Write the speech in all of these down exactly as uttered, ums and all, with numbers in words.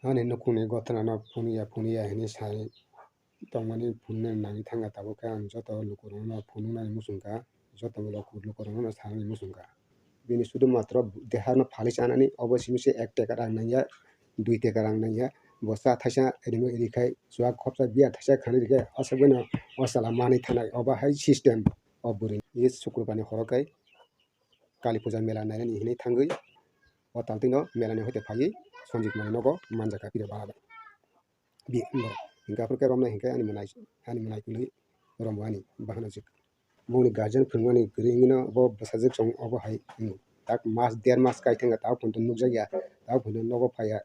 Ani nukhungni gothanano phunukya phunukya hinwi sai tongmani phunuknani nangwi thangkha, tabuk khe ang joto lukurokno phunuknani muchungkha, joto lukurokno sanani muchungkha. Bini sudu matro dehano phalwi chanani, obo simi se ek teka rang nangya, dui teka rang nangya, bo cha thaisa rimi rikhai chuak khopsa biya thaisa khanwi rikhe, aswk bai no o chwla manwi thanai, obo hai system o bwrwini. Sukrubani horo khe Kali puja mela nainani hinwi thangwi o taltwino melani hoite phaiwi Sanjit Kumar ni nogo manjakha Piriya Bala bai. Bi-, bo hinkhe aphuru khe romnai hinkhe ani mwlai, ani mwlai kwlwi rombo ani bahano jik. Bongni guardian phwrwngmani kwrwi wngwino bo bwsajwk chong obo hai wngwi. Tak mas der mas kai thangkha tabuk phano nukjakya, tabuk phano nogo phaiya.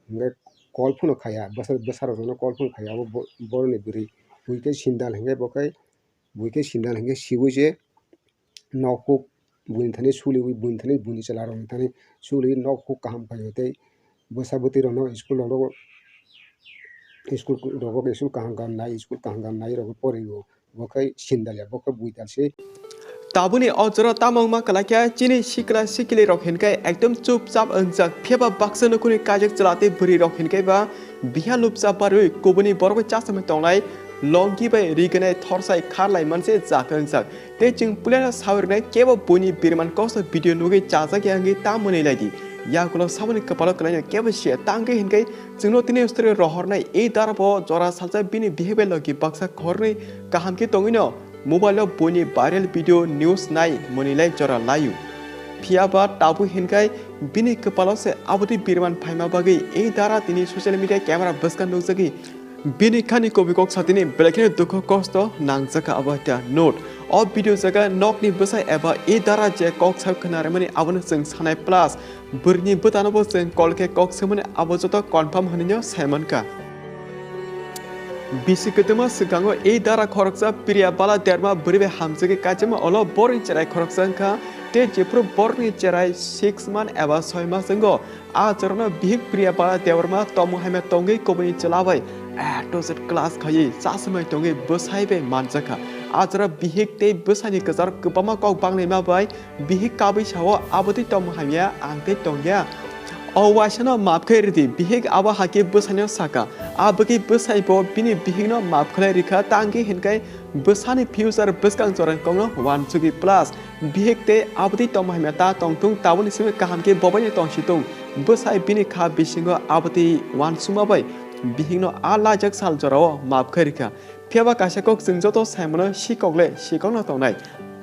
Hinkhe call phano khaiya, bwsa, bwsarokno call phano khaiya, abo bo-, boroni bwrwi. Buikhe sindal hinkhe bo khe, buikhe sindal hinkhe siwi se nok huk buini thani suliwi, buini thani buini chwla rokni thani suliwi nok huk kaham khaio tei bwsa bwtwi rokno school rok, school rogo school kaham kaham nai, school kaham kaham nai rogwi porio, bo khai sindalya, bo khai buital se. Tabuni o jora tamo wngma kwlakya chini sikla sikili rok hinkhe ekdom chupchap wngjak, phiyaba baksa nukhungni kaijak chwla tei bwrwi rok hinkhe ba biha lupsa barwi kubuni borok bai chasama tongnai, longki bai riganai thorsai kharlai manse jak wngjak. Tei chwng puilano sawi rwnai kebo buini birman koksa video nugwi chajak ya wngwi ta mwnwi lai di. Yagulo saboni kwpalo kwlaino kebo siya ta wngwi hinkhe chwngno tini story rohornai ei darabo jora salsa bini bihik bai logi baksa khornwi kaham khe tongwino mobile o buini viral video news nai mwnwi lai jora laio. Phiyaba tabuk hinkhai bini kwpalo se abotwi birman phaima bagwi ei dara tini social media camera bwskang nukjagwi bini khani kubui kok satini belai kheno dukho kosto nangjakha abo hai ta note. O video jaga nokni bwsai eba ei dara je kok sa khwnarwmani abono chwng sanai plus bwrwini bwtanobo chwng call khe kok swmani abo joto confirm hwnwino saimankha. Bisi kwtwma swkango ei dara khoroksa Priya Bala Derma bwrwi bai hamjagwi kaijakma olo borokni cherai khoroksa wngkha, tei jephuru borokni cherai six month eba soi mas wngo, a jorano bihik Priya Bala Debbarma tongmung hamya tongwi kubuni chwla bai A to Z class khaiwi chasmai tongwi bwsai bai manjakha. A jora bihik tei bwsaini kwcharo kwbangma kok banglaima bai bihik kabwi sao, "Abotwi tongmung hamya, ang tei tongya. O waisano maap khe ridi, bihik abo hakhe bwsaino saka." A bwkhe bwsai bo bini bihikno maap khlai rikha, tangwi hinkhe bwsani future bwskang chorani kokno uansugwi plus bihik tei abotwi tongma hamya ta tongthung, tabukni simi kaham khe bobaino tongsitung. Bwsai bini kha bisingo abotwi uansukma bai bihikno a lajak sal jorao maap khlai rikha. Phiyaba kaisa kok chwng joto saimano sikok le sikokno tongnai.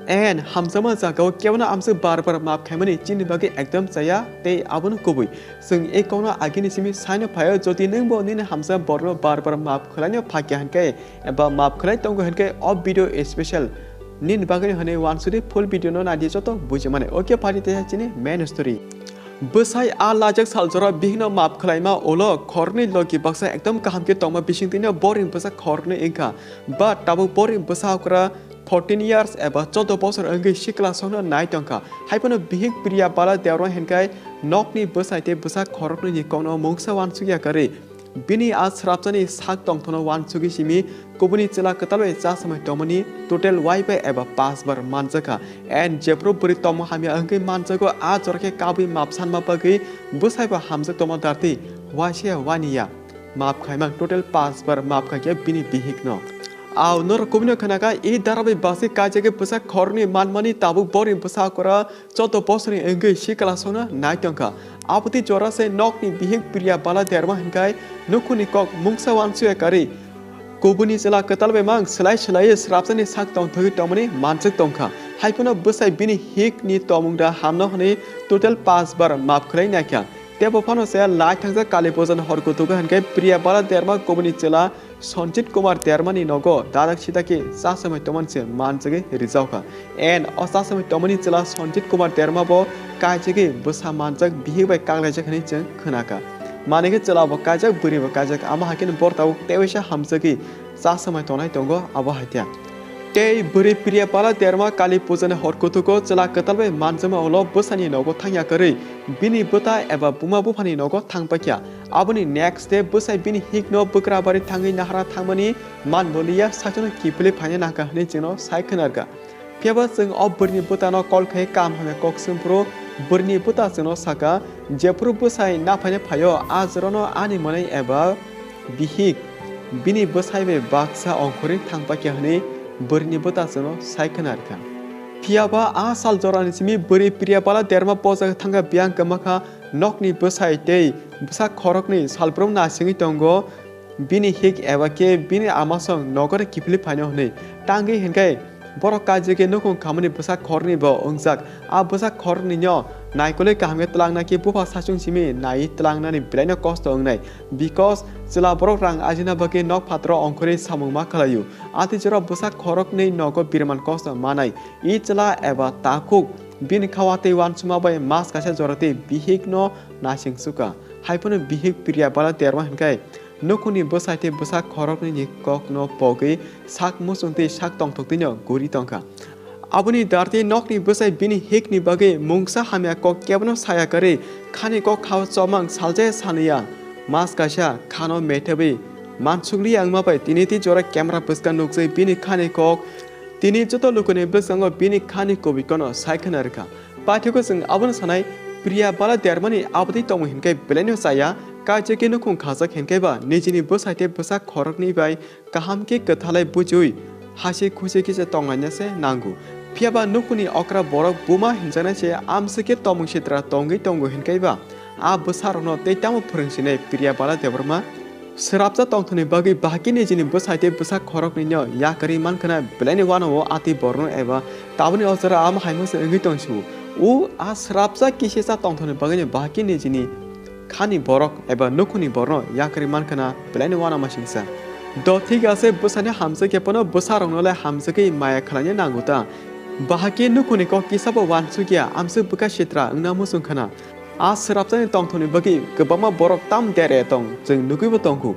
And hamjakma jagao kebono amswk bar bar maap khaimani chini bagwi ekdom chaya tei abono kubui. Chwng ei kokno agini simi saino phaio, jodi nwngbo nini hamjak borokno bar bar maap khlaino phakya hinkhe eba maap khlai tongo hinkhe o video special nini bagwi hwnwi uansuri full video no naidi joto bujimani. Okay, phari teisa chini main story. Bwsai a lajak saljora bihikno maap khlaima ulo khoroknwi logi baksa ekdom kaham khe tongma bisingtwino boring bwsa khoroknwi wngkha. But tabuk boring bwsa okra fourteen years eba choudo bosor wngwi sikla songno nai tongkha. Haiphano bihik Priya Bala Debbarma hinkhe nokni bwsai tei bwsa khoroknwini kokno mungsa uansukya kwrwi. Bini a srapjani sak tongthokno uansugwi simi kubuni chwla kwtal bai cha samai tongmani total waibai eba pas bar manjakha. And jephru bwrwi tongmung hamya wngwi manjago, a jora khe kabwi maap sanma bagwi bwsaibo hamjak tongma dartwi waisa waniya. Maap khaimang total pas bar maap khaikhe bini bihikno. Ao norok kubuni khnakha, e darabai basi kaijagwi bwsa khoroknwi manmani tabuk boring bwsa okra choudo bosoni wngwi sikla songno nai tongkha. Abotwi jora se nokni bihik Priya Bala Debbarma hinkhai nukhungni kok mungsa uansuya kwrwi kubuni chwla kwtal bai mang swlai swlaiwi srapjani sak tongthogwi tongmani manjak tongkha. Haiphano bwsai bini hikni tongmung da hamno hwnwi total pas bar maap khlai naikha. Tebo phano se lai thangjak Kali Pujan hor kutugo hinkhe Priya Bala Debbarma kubuni chwla Sanjit Kumar Debbarmani nogo dadak sidak khe chasomai tongmani se manjagwi rijao kha. And o chasomai tongmani chwla Sanjit Kumar Debbarma bo kaijagwi bwsa manjak bihik bai kanglaijak hinwi chwng khna kha. Manwi khe chwla bo kaijak, bwrwi bo kaijak, amo hai kheno bo tabuk teisa hamjagwi chasomai tongnai tongo abo hai khe. Tei bwrwi Priya Bala Debbarma Kali Puja ni hor kutugo chwla kwtal bai manjakma ulo bwsani nogo thangya kwrwi bini bwta eba buma buphani nogo thang paikha. Aboni next day bwsai bini hikno bwkra bari thangwi nahara thangmani man boliya, sakchano kiphilwi phaina nangkha hwnwi chwngno sai khwnarkha. Phiyaba chwng o bwrwini bwtano call khai kaham hamya kok swngphuru Bwrwini bwtachwngno saka, jephru bwsai naphaina phaio, a jorano ani mwnwi eba bihik bini bwsai bai baksa ongkhorwi thangpakya hwnwi bwrwini bwtachwngno sai khwna rwkha. Phiyaba a sal jorani simi bwrwi Priyabala derma bojak thangkha biyang kwmakha nokni bwsai tei bwsa khoroknwi salbrum nasingwi tongo. Bini hik eba khe bini amasong nogori kiphilwi phaino hwnwi tangwi hinkhe borok kaijagwi nukhung khamani bwsa khoroknwi bo wngjak. A bwsa khoroknwino naikolwi kaham khe twlangna khe bupha sachung simi naiwi twlangnani belaino kosto wngnai, because chwla borok rang ajina bagwi nok phataro ongkhorwi samung ma khlaio. Atwi jora bwsa khoroknwi nogo birman kosto manai. I chwla eba takhuk bini kha watwi uansukma bai mas kaisa jora tei bihikno naising suka. Haiphano bihik Priyabala derma hinkhe nukhungni bwsai tei bwsa khoroknwini kokno pogwi sak muchung tei sak tongthok twino guri tongkha. Aboni dartwi nokni bwsai bini hikni bagwi mungsa hamya kok kebono saya kwrwi khani kok khao chomang salje sanwiya mas kaisa khano methebwi mansukliya wngma bai tini tei jora camera bwskang nukjagwi bini khani kok tini joto lukuni bwskango bini khani kubui kono sai khwna rwkha. Paithakgo chwng abono sanai, Priyabala dermani abotwi tongmung hinkhe belaino chaya, kaijagwi nukhung khajak hinkhe ba nijini bwsai tei bwsa khoroknwi bai kaham khe kwthalai bujiwi hasi khusi kisa tonglaina se nango. Phiyaba nukhungni okra borok buma hinjaknai se amswk khe tongmung sitra tongwi tongo hinkhe ba a bwsarokno tei tamo phwrwngsinai Priyabala Debbarma? Swrapsa tongthokni bagwi bahai khe nijini bwsai tei bwsa khoroknwino yakarwi mankhwna belaini uanao atwi borokno eba tabukni o jora ama hai masa wngwi tongsiwo. O a swrapsa kisisa tongthokni bagwino bahai khe nijini khani borok eba nukhungni borokno yakarwi mankhwna belaini uanama singsa. Do thik ase, bwsani hamjak khe phano bwsarokno le hamjagwi maya khlaina nango ta. Bahai khe nukhungni kok kisa bo uansukya, amswk bwkha sitra wngna muchung khwna. A swrapsani tongthokni bagwi kwbangma borok tam dere tong, chwng nugwibo tongkhu.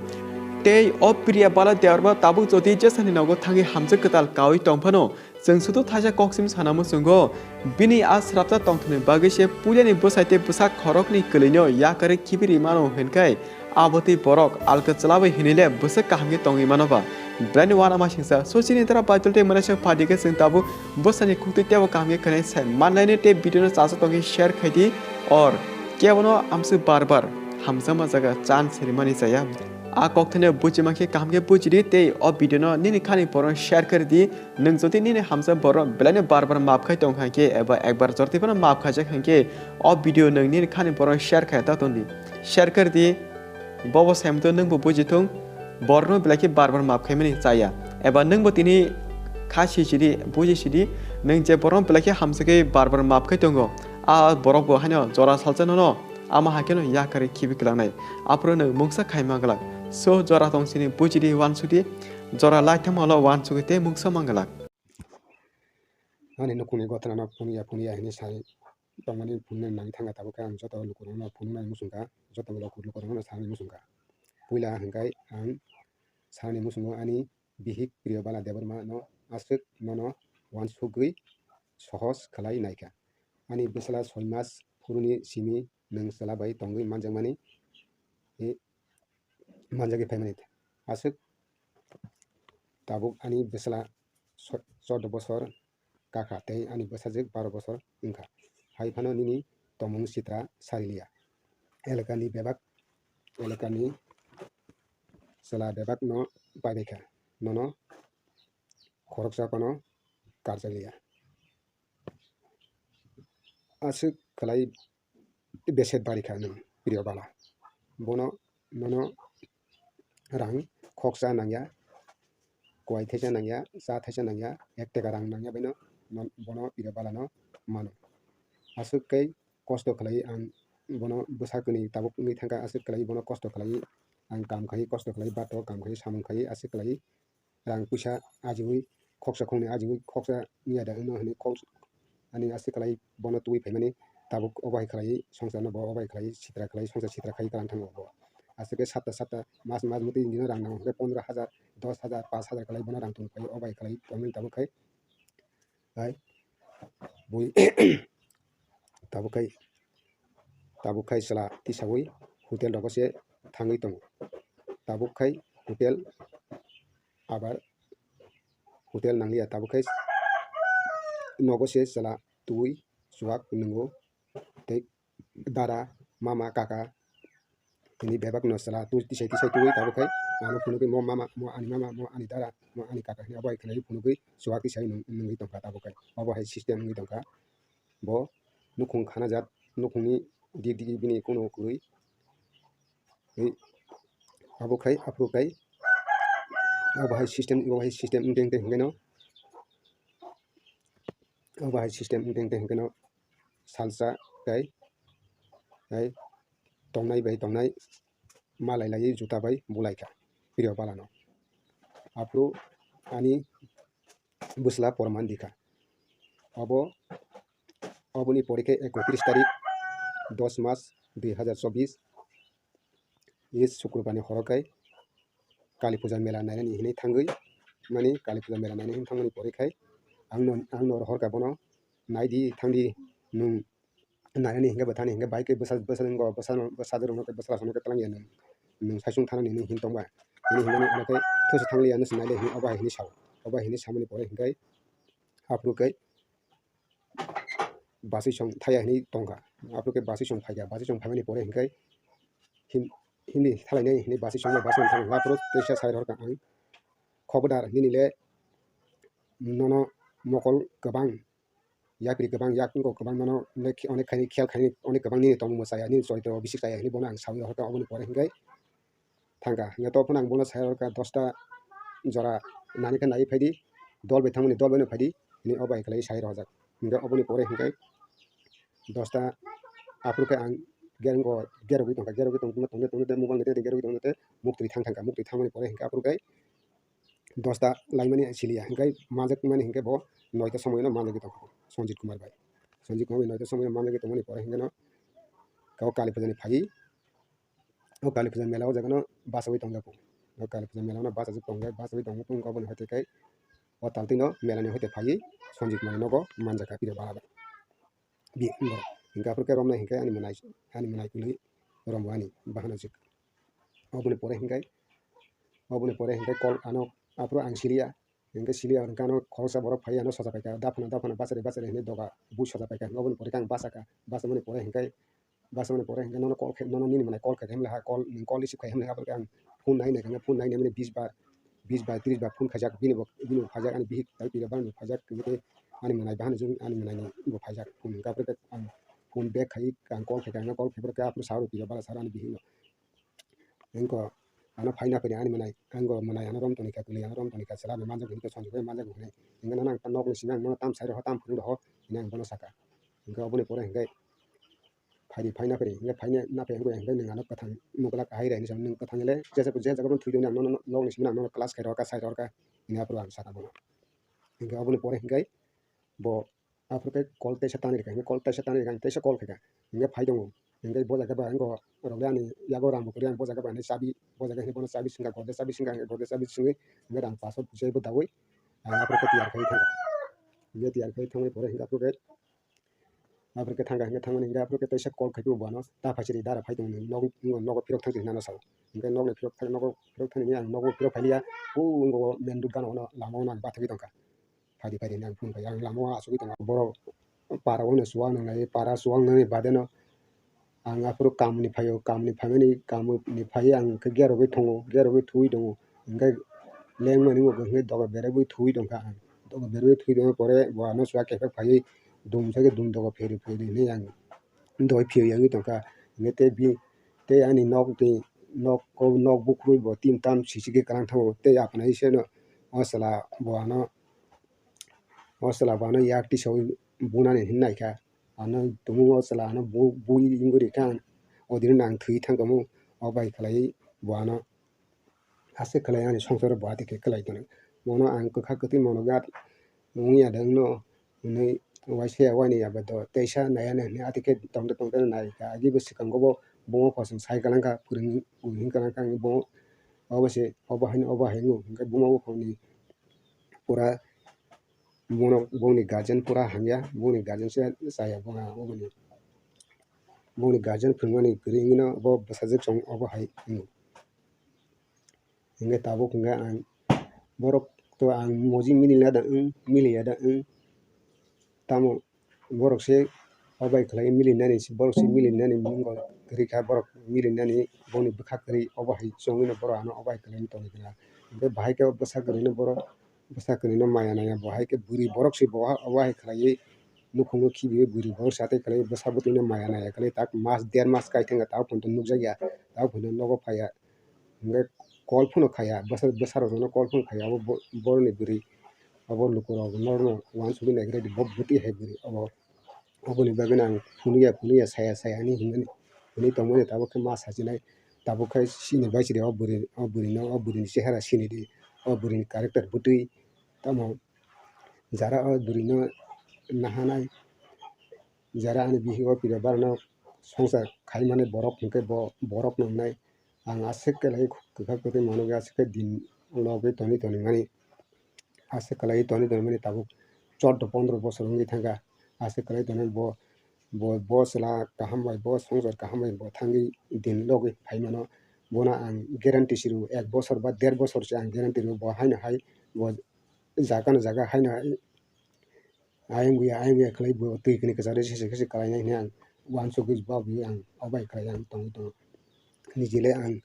Tei o Priyabala Debbarma tabuk jodi jesani nogo thangwi hamjak kwtal kaui tongphano, chwng sudu thaisa kok simi sana muchungo. Bini a swrapsa tongthokni bagwi se puilani bwsai tei bwsa khoroknwi kwlwino yakarwi khibiri mano hwnkhai, abotwi borok alka chwlabai hinwi le bwswk kaham khe tongwi mano ba? Belaini uanama singsa. So chini dara Bible tei mwnai se phadi khe chwng tabuk bwsani khuktwi teibo kaham khe khwnai sai manlaini tei video no chajak tongkhe share khai di, or kebono amswk bar bar hamjakma jaga chan sirimani chaya. A kokthaino buchima khe kaham khe buchidi tei o video no nini khani borokno share kharidi. Nwng jodi nini hamjak borok belaino bar bar maap khai tong kha khe eba ekbar jortwi phano maap khaijak kha khe o video nwng nini khani borokno share khai ta tongdi. Share kharidi. Bobo saimtwi nwngbo bujithung, borokno belai khe bar bar maap khaimani chaya. Eba nwngbo tini kha sisidi, buji sidi, nwng je borokno belai khe hamjakgwi bar bar maap khai tongo, a borokbo haino jora salsa nono ama hai kheno yakarwi khibi kwlangnai. Aphuru nwng mungsa khai man glak. So jora tong sini bujidi, uansukdi, jora lai thangma ulo uansukgwi tei mungsa man glak. Ani nukhungni gothanano phunukya phunukya hinwi sai tongmani phunuknani nangwi thangkha, tabuk khe ang joto lukurokno phunuknani muchungkha, joto lukurokno sanani muchungkha. Puila hwnkhe ang sanani muchungo ani bihik Priyabala Debbarma no aswk nono uansukgwi sohos khlai naikha. Ani bwsla soi mas phuruni simi nwng chwla bai tongwi manjakmani, e, manjagwi phaimani. Aswk tabuk ani bwsla so-, chordo bosor kakha tei ani bwsajwk baro bosor wngkha. Hai phano nini tongmung sitra sariliya. Elakani bebak, elakani chwla bebak no paibaikha. Nono khoroksa phano karjakliya. Aswk khlai beset bari kha nwng Priyabala. Bono, nono rang khoksa nangya, kwai thaisa nangya, cha thaisa nangya, ek teka rang nangya baino, non-, bono Priyabala no mano. Aswk khe kosto khlai ang bono bwsa kwnwi tabuk wngwi thangkha, aswk khlai bono kosto khlai ang kam khai, kosto khlai bato kam khai, samung khai, aswk khlai rang puisa ajiwi khoksa khoknwi ajiwi khoksa niya da hwnwi khok-, ani aswk khlai bono tubui phaimani tabuk obo hai khlai songsarno bo obo hai khlai sitra khlai songsar sitra khai kwlang thango bo. Aswk khe sapta sapta mas mas mutwi nino rang nango hwnkhe pondro hajar, dos hajar, pash hajar khlai bono rang tong phai obo hai khlai tongmani tabuk khai. Hai bui tabuk khai, tabuk khai chwla tisawi hotel rogo se thangwi tongo. Tabuk khai hotel abar hotel nangliya, tabuk khai nogo se chwla twi chuwak nwngo. dada, mama, kaka, tini bebak no chwla tu tisai tisai tubui tabuk khai ano phunugui mo mama, mo ani mama, mo ani dada, mo ani kaka hwnwi abo hai khwnai phunugui chuwak tisai nung-, nungui tongkha tabuk khai. Obo hai system wngwi tongkha. Bo nukhung khana jat, nukhungni dik dik bini kuno kwrwi. Tei abo khai, aphuru khai, abo hai system, abo hai system wngkhe, wngkhe, hwnkhe no, abo hai system wngkhe, wngkhe, hwnkhe no salsa khai, khai tongnai bai tongnai malai laiwi juta bai bulai kha, piriyo balano. Aphuru ani bwsla porman di kha. Abo, oboni pore khe ekotris tarik, dos mas, dui hazar chobbish, is Sukrobarni horo khai Kali Puja mela nainani hinwi thangwi, mani Kali Puja mela nainani hinwi thangmani pore khai ang no, ang no rohor kha bono, "Naidi, thangdi, nwng nainani hinkhe bo thani hinkhe bai khe bwsa, bwsa rokno, bwsa rokno khe twlang ya nwng, nwng saichung thanani hinwi hin tongba?" Hinwi hinmani ano khe thusu thangliya, nw se naile hinwi obo hai hinwi sao. Obo hai hinwi samani pore hinkhe aphuru khe basui song thaya hinwi tongkha. Aphuru khe basui song phaikha, basui song phaimani pore hinkhe hin-, hindi thalainai hinwi basui song, basui song thangkha. Aphuru teisa sai rohorkha ang, "Khobodar, nini le nono mokol kwbang, yapri kwbang, yak wngkok kwbang, nono le khe-, onek khaini khel khaini onek kwbang nini tongmung bo chaya, nini choritro bisik chaya," hinwi bono ang saui rohorkha. Oboni pore hinkhe thangkha. Hinkhe to phano ang bono sai rohorkha, "Dosta jora nani khe naiwi phaidi, dol bai thangmani dol baino phaidi," hinwi obo hai khlai sai rohorjak. Hinkhe oboni pore hinkhe dosta aphuru khe ang gereng go, gerogwi tongkha, gerogwi tongma tongde tongde tei mobile naitwi naitwi gerogwi tongde tei muktwi thang thangkha, muktwi thangmani pore hinkhe aphuru khe dosta laimani siliya, hinkhe manjak mani hinkhe bo noita somoino manjagwi tongkha Sanjit Kumar bai. Sanjit Kumar bai noita somoino manjagwi tongmani pore hinkhe no kabo Kali Puja ni phaiwi o Kali Puja mela o jaga no bachawi tongjago. O Kali Puja mela no bachajak tongkhe, bachawi tongma tong khe oboni hoite khe o taltwi no mela ni hoite phaiwi Sanjit Kumar ni nogo manjakha pire bala bai. Bi, borok. Hinkhe aphuru khe romnai hinkhe ani mwnai, ani mwnai kwlwi rombo ani bahano jik. Oboni pore hinkhe, oboni pore hinkhe kol ano aphuru ang siliya. Hinkhe siliya hinkhe ano khoroksa borok phai ano soja paikha, "Daphano, daphano, bachari, bachari," hinwi doga bui soja paikha. Hinkhe oboni pore khe ang bachakha. Bachamani pore hinkhe, bachamani pore hinkhe nono call khe, nono nini mwnai call khe hemlaha, call, nwng call receive khai hemlaha, aphuru khe ang phone nai nai khe, phone nai nai mani bis bar, bis bar, tris bar phone khaijak, bini bo, bini bo phaijak, ani bihik tai pira bani bo phaijak, hinkhe ani mwnai bahani jung, ani mwnai ni bo phaijak phone, hinkhe aphuru khe ang phone back khai, ang call khai, ang call khai, aphuru khe aphuru sa rw pira bala sa rw ani bihik no. Hinkhe ano phaina phai ani mwnai, ang bo mwnai ano rom toni kha, kwlwi ano rom toni kha, chwla bai manjak hinwi khe Sanjit bai manjak hinwi. Hinkhe nono ang nok ni simi ang nono tam sai rw ho, tam phunuk rw ho hinwi ang bono sakha. Hinkhe oboni pore hinkhe phaidi phaina phai, hinkhe phaina na phai hinkhe nwng ano kwthang nukla kahai rai hinwi sa, nwng kwthang le je je je jaga bono thwi tongni ang nono nok ni simi ang nono class khai rw kha, sai rw kha hinwi aphuru ang sakha bono. Hinkhe oboni pore hinkhe bo aphuru khe call teisa tanwi rwkha, hinkhe call teisa tanwi rwkha, ang teisa call khaikha, hinkhe phai tongo. Hinkhe bo jaga ba ang rok le ani yago rang bo kwrwi, ang bo jaga ba hinwi chabi, bo jaga hinwi bono chabi swngkha, gode chabi swngkha, gode chabi swngwi hinkhe rang paso jaibo daui ang aphuru khe tiyar khai thangkha. Hinkhe tiyar khai thangmani pore hinkhe aphuru khe, aphuru khe thangkha, hinkhe thangmani hinkhe aphuru khe teisa call khai phuru bo ano ta phaisiri dara phai tongmani nogo phirok thangsi hinwi ano sao. Hinkhe nokni phirok thang, nogo phirok thangni ang nogo phirok phailiya, o wngkha o main road gana ono lama ono ang bathagwi tongkha. Phaidi phaidi hinwi ang phone khai, ang lama o achugwi tongo. Borok para o no chuwak nangnai, para chuwak nangnai bade no ang aphuru kamni phaio, kamni phaimani, kamni phaiwi ang khe gerogwi tongo, gerogwi thuwi tongo. Hinkhe lengmani wngkha hinkhe doga beragwi thuwi tongkha ang. Doga beragwi thuwi tongma pore bo ano chuwak kephek phaiwi dum sakhe dum doga pheri pheri hinwi ang doi phiyoi wngwi tongkha. Hinkhe tei bini, tei ani nok ni, nok, nok bukrui bo tin tam sisike kwrang thango. Tei aphanai se no o chwla bo ano, o chwla bo ano yak tisaui bunani hinwi naikha. Ano tumung o chwla ano bu-, bui wngwi rikha. O dino no ang thwi thangkhamu, o bai khlaiwi bo ano haste khlai ani songsaro bo ati khe kwlai tonwi. Bono ang kwkha kwtwi mono gat wngya de wngno hinwi waisa ya waini ya ba do teisa naiya nai hinwi ati khe tongde tongde nai kha. Agi bo swkango bo buma bo chwng sai kwlangkha, phwrwng hinwi kwlangkha hinwi bo obo se obo haino obo haino hinkhe buma buphangni pura bono bongni guardian pura hamya, bongni guardian se chaya bongni, bongni guardian phwrwngmani kwrwi hinwi no bo bwsajwk chwng obo hai hinwi. Hinkhe tabuk hinkhe ang borok to ang moji mili ya da wng, mili ya da wng. Tamo borok se obo hai khlai milinani se, borok se milinani mungo kwrwi kha, borok milinani boni bwkha kwrwi, obo hai chongwino borok ano obo hai khlai tongwi kha. Hwnkhe bahai khe bwsa kwrwino borok, bwsa kwrwino maya naya, bo hai khe bwrwi borok se bo obo hai khlaiwi nukhungo khibiwi bwrwi borok se atwi khlaiwi bwsa bwtwino maya naya khlai tak mas der mas kai thangkha tabuk phano nukjakya, tabuk phano nogo phaiya. Hwnkhe call phano khaiya, bwsa, bwsarokno call phano khaiya, abo bo-, boroni bwrwi, abo lukurok norokno uansugwi naigra di, bo bwtwi hai bwrwi obo. Aboni bagwino ang phunukya, phunukya, saya, saya hinwi hinwi hinwi tongmani, tabuk khe ma sachinai, tabuk khe sini bai sidi o bwrwi, o bwrwino, o bwrwini chehara sini di, o bwrwini character bwtwi, tamo jara o bwrwino nahanai, jara ani bihik o pira barano songchar khaimani borok hwnkhe bo borokno wngnai. Ang aswk khe lai kwthak kwthwi mano khe aswk khe din logwi tonwi tonwi mani. Aswk khlaiwi tonwi tonwi mani tabuk chordo pondro bosor wngwi thangkha. Aswk khlaiwi tonwi bo, bo, bo chwla kaham bai, bo songchar kaham bai bo thangwi din logwi phai mano. Bono ang guarantee si rw, ek bosor ba der bosor se ang guarantee rw, bo haino hai bo jaga no jaga haino hai ayang buya, ayang buya khlai bo twi kini kwchari se se khlainai hinwi ang uansugwi ba buya ang obai khlai ang tongwi tongo. Nijile ang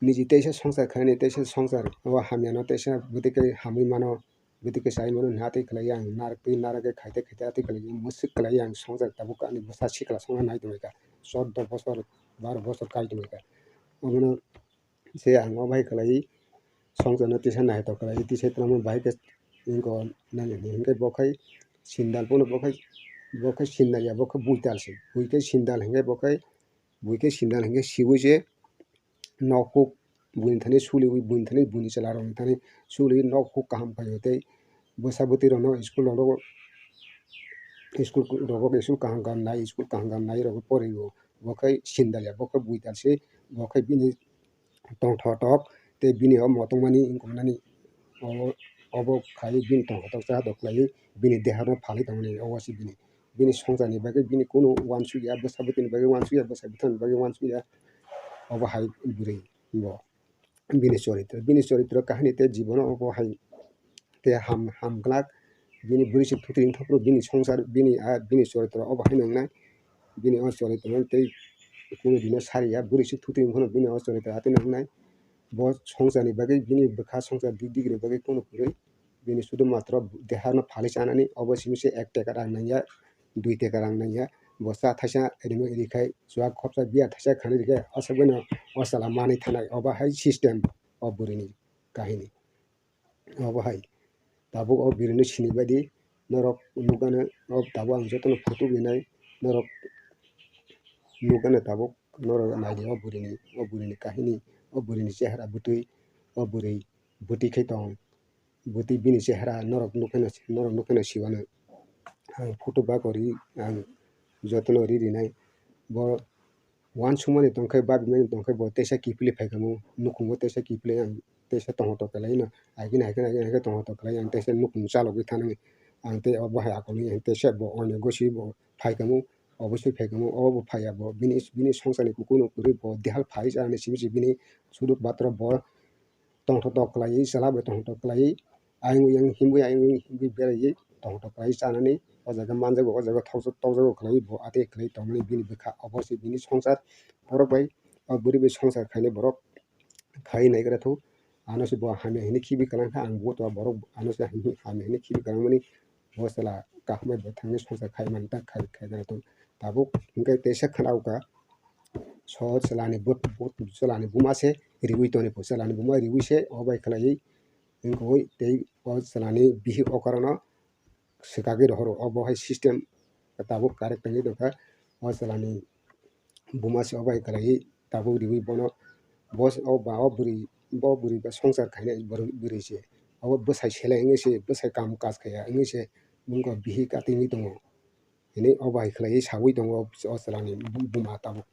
niji teisa songchar khainani, teisa songchar o hamyano, teisa bwtwi khe hamwi mano, bwtwi khe chai mano hinwi atwi khlaiwi ang narak twi narak khe khaite khaite atwi khlaiwi mwswk khlaiwi ang songchar tabuk ani bwsa sikla songna nai tongwi kha, chordo bosor, baro bosor kai tongwi kha. Omono se ang o bai khlaiwi songcharno tisa naithok khlaiwi tisa twlangma bai khe wngkha nani hinwi hwnkhe bo khai sindal phano bo khai, bo khai sindal ya, bo khai buital se, bui khai sindal hwnkhe bo khai, bui khai sindal hwnkhe siwi se nok huk buini thani suliwi, buini thani buini chwla rokni thani suliwi nok huk kaham khaio tei bwsa bwtwi rokno school rok, school rok school kaham kaham nai, school kaham kaham nai rok porio. Bo khai sindal ya, bo khai buital se, bo khai bini tongthotok tei bini o motongmani wngkha nani obo, obo khai bini tongthotok cha tok khlaiwi bini deharno phalwi tongmani obo se bini, bini songcharni bagwi bini kunu uansukya, bwsa bwtwini bagwi uansukya, bwsa bwtharni bagwi uansukya, obo hai bwrwi bo. Bini choritro, bini choritro kahini tei jibono obo hai tei ham, ham glak. Bini bwrwi se thutwi wngthok phuru bini songchar, bini, ah, bini choritro obo haino wngnai. Bini o choritro tei kunu dino sariya, bwrwi se thutwi wngphano bini o choritro atwi wngnai. Bo songcharni bagwi, bini bwkha songchar dik dik ni bagwi kunu kwrwi. Bini sudu matro deharno phalwi chanani, obo simi se ek teka rang nangya, dui teka rang nangya. Bo cha thaisa rimi rikhai, chuak khopsa biya thaisa khanwi rikhai, aswk bai o chwla manwi thanai, obo hai system o bwrwini kahini. Obo hai tabuk o bwrwino sini baidi norok nukgano, o tabuk ang jotono photo rinai, norok nukgano tabuk norok naidi o bwrwini, o bwrwini kahini, o bwrwini chehra bwtwi, o bwrwi bwtwi khai tong. Bwtwi bini chehra norok nukhaino, norok nukhaino siwano. Ang photo ba kwrwi ang jotono ri rinai. Bo uansukmani tongkhe, babimani tongkhe bo teisa kiphilwi phaikhamu, nukhungo teisa kiphilwi ang teisa tongthotok khlaino. Haikhe haikhe haikhe tongthotok khlai ang teisa nukhung chalogwi thanwi ang tei obo hai akolwi ang teisa bo oinw gosi bo phaikhamu, obosoi phaikhamu, obo bo phaiya bo bini, bini songcharni kukuno kwrwi bo dehal phai chanani simi se bini suduk batra bo tongthotok khlaiwi, chwla bai tongthotok khlaiwi, ayung yang himwi, ayung yang himwi beraiwi tongthotok khlaiwi chanani, o jaga manjago, o jaga tokjak-, tokjago khlaiwi bo atwi khlaiwi tongmani bini bwkha, obo se bini songchar. Borok bai, o bwrwi bai songchar khainai borok khai naigra thu, ano se bo hamya hinwi khibi kwlang kha, ang bo to borok ano se hamya hinwi khibi kwlangmani, bo chwla kaham bai bo thangwi songchar khai mani ta khai, khai gra thu. Tabuk hwnkhe teisa khna o kha, so chwlani but, but, chwlani buma se riwi toni pho, chwlani buma riwi se o bai khlaiwi wngkha tei o chwlani bihik o karono swkagwi rohoro, obo hai system tabuk correct wngwi tongkha. O chwlani buma se o bai khlaiwi tabuk riwi bono, bo se o ba o bwrwi, bo bwrwi ba songchar khainai bwrwi, bwrwi se obo bwsai seleng wngwi se, bwsai kam kaj khaiya wngwi se wngkha, bihik atwi wngwi tongo. Hwnwi o bai khlaiwi sawi tongo o chwlani bu-, buma tabuk,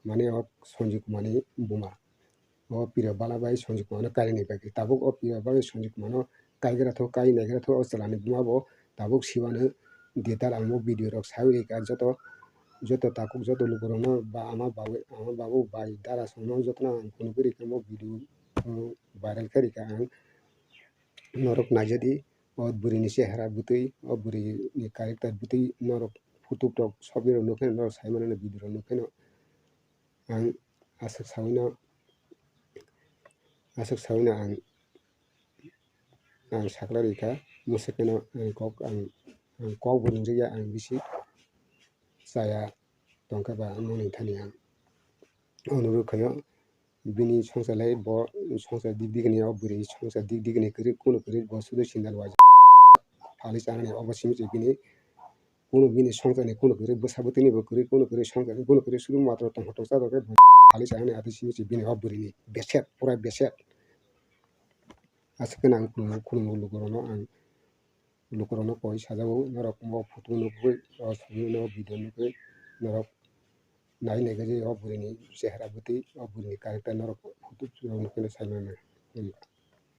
mane o Sanjay Kumar ni buma. O Priya Bala bai Sanjay Kumar no kainani bagwi tabuk o Priya Bala bai Sanjay Kumar no kaigra tho, kai naigra tho o chwlani buma bo tabuk siwano detail ang o video rok sawi rikha joto, joto takhuk joto lukurok no ba ama babu, ama babu bai dara song no joto no ang phunugwi rikha o video, o viral khe rikha ang norok naijadi. O bwrwini chehra bwtwi, o bwrwini character bwtwi norok YouTube rok sob rok nukhe norok sai mano, video rok nukhe no ang aswk sawi no, aswk sawi no ang, ang sakla rikha, mwswk no ang kok, ang, ang kok bo ringjak ya, ang bisi chaya tongkha ba moni thani ang onurok khaio. Bini songchar lai bo songchar dik dik ni, o bwrwi songchar dik dik ni kwrwi, kunu kwrwi bo sudu sindal wai phalwi chanani, obo simi se bini kunu bini songchar ni kunu kwrwi bwsa bwtwi ni bo kwrwi, kunu kwrwi songchar ni kunu kwrwi sudu matro tongthok tongsa rok khe phalwi chanani, abo simi se bini o bwrwi ni beset, pura beset. Aswk khe ang khulumung khulumung lukurokno ang lukurokno koi sajago, norok bo photo nukgwi, o video nukgwi norok nai naikhe je o bwrwini chehra bwtwi, o bwrwini character norok photo nukgwi sai mano.